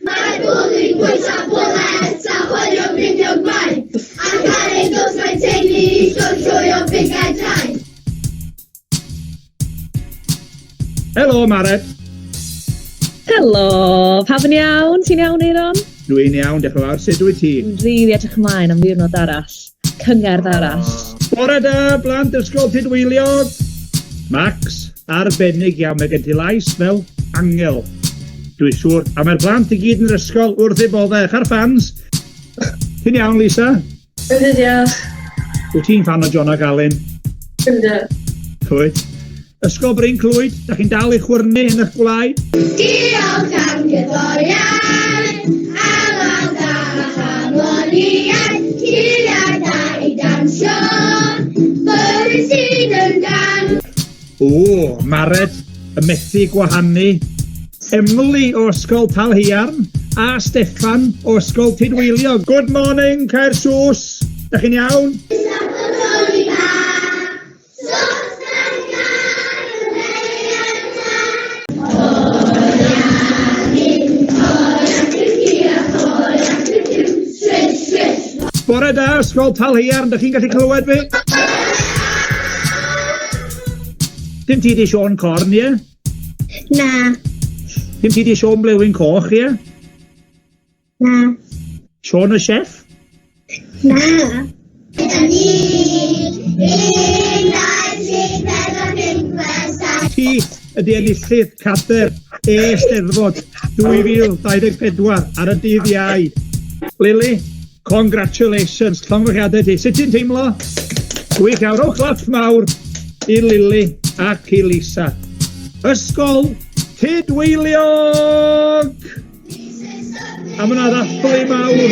Mae'r bwli'n bwyta bwled a hoelio miniog main, ac ar ei dos mae'n teulu i llwy llwy o bigau drain. Helo, Mared. Helo, pawb yn iawn? Ti'n iawn, Eiron? Dwi'n iawn, diolch yn fawr. Sut wyt ti? Dwi'n rili edrych ymlaen am ddiwrnod arall, cyngerdd arall. Bore da, blant Ysgol Tudweiliog. Max, arbennig iawn, mae gen ti lais fel angel. Dwi'n siŵr. A mae'r plant i gyd yn yr ysgol wrth eu boddau, a'r ffans. Ti'n iawn, Lisa? Yndw, diolch. Wyt ti'n ffan o John ac Alun? Yndw. Clwyd. Ysgol Bryn Clwyd, da chi'n dal i chwyrnu yn eich gwlâu? Diolch am gerddoriaeth, alaw dda a harmoniaeth, curiad da i dawnsio, bywyd sydd yn gan. O, Mared, y methu gwahanu. Emily o Ysgol Talhaearn a Steffan o Ysgol Tudweiliog. Good morning, Caersws. Da chi'n iawn? Bore da, Ysgol Talhaearn. Da chi'n gallu clywed fi? Dim ti di Siôn Corn, ie? Na. Dim ti di Siôn Blewyn Coch, ie? Na. Siôn y Chef? Na. Gyda ni, 1, 2, 3, 4, 5, 6, 7. Ti ydy enillydd Cadair E-Steddfod 2024 ar y dydd Iau. Lily, congratulations, llongyfarchiadau ti. Sut ti'n teimlo? Gwych iawn. Rhowch clap mawr i Lily ac i Lisa. Ysgol Tudweiliog! A mae yna ddathlu mawr.